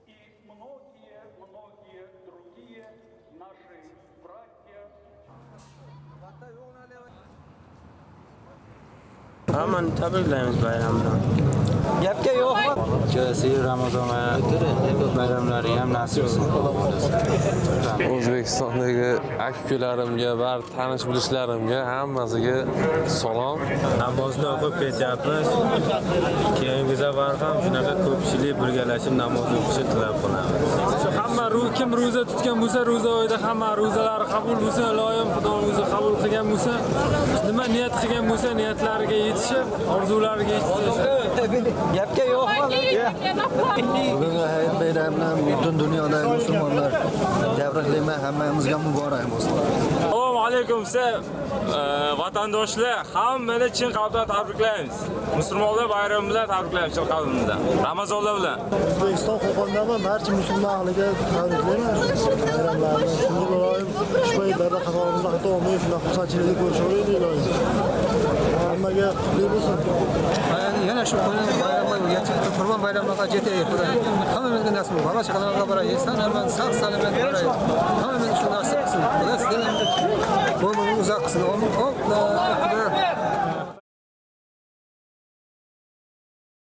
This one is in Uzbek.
И многие-многие другие наши братья. Hammani tabriklaymiz bayram bilan. Gapga yo'qmi? Kelasi yil Ramazon bayramlari ham nasib etsin. O'zbekistondagi aka-ukalarimga, bari tanish bilishlarimga hammasiga salom. Namozni o'qib ketyapmiz. Keyingi safar ham shunaqa ko'pchilik birgalashib namoz o'qishni tilab qolamiz. Shu hamma kim ro'za tutgan bo'lsa, ro'za oyida hamma ro'zalari qabul bo'lsin, iloyim Xudo o'zi qabul qilgan bo'lsa, nima niyat qilgan bo'lsa, niyatlariga yetishib, orzulariga yetishsin. Gapga yo'qmi? Bugungi hayit bayrami bilan butun dunyodagi musulmonlar tabriklayman, hammamizga muborak bo'lsin. Assalomu alaykum siz vatandoshlar, hammani chin qalbdan tabriklaymiz. Musulmonlar bayrami bilan tabriklaymiz chin qalbimizdan. Ramazonlar bilan. O'zbekiston Qo'qondaman, barcha musulmon ahliga tabriklayman bayramlarini. Shunga iloyim ushbu hayitlarda qatorimizda xato olmay, shunday xursandchilikda ko'rishaveraylik iloyim. Hammaga qutli bo'lsin. Yana shu bayramlar, Qurbon bayramlarga yetaylik Xudo. Hammamizga nasib bo'lsin. Bola chaqalarga boraylik, san aman, sog' salomat boraylik. Hammamizga shu nasib qilsin. Xudo sizlarni umrini uzoq qilsin.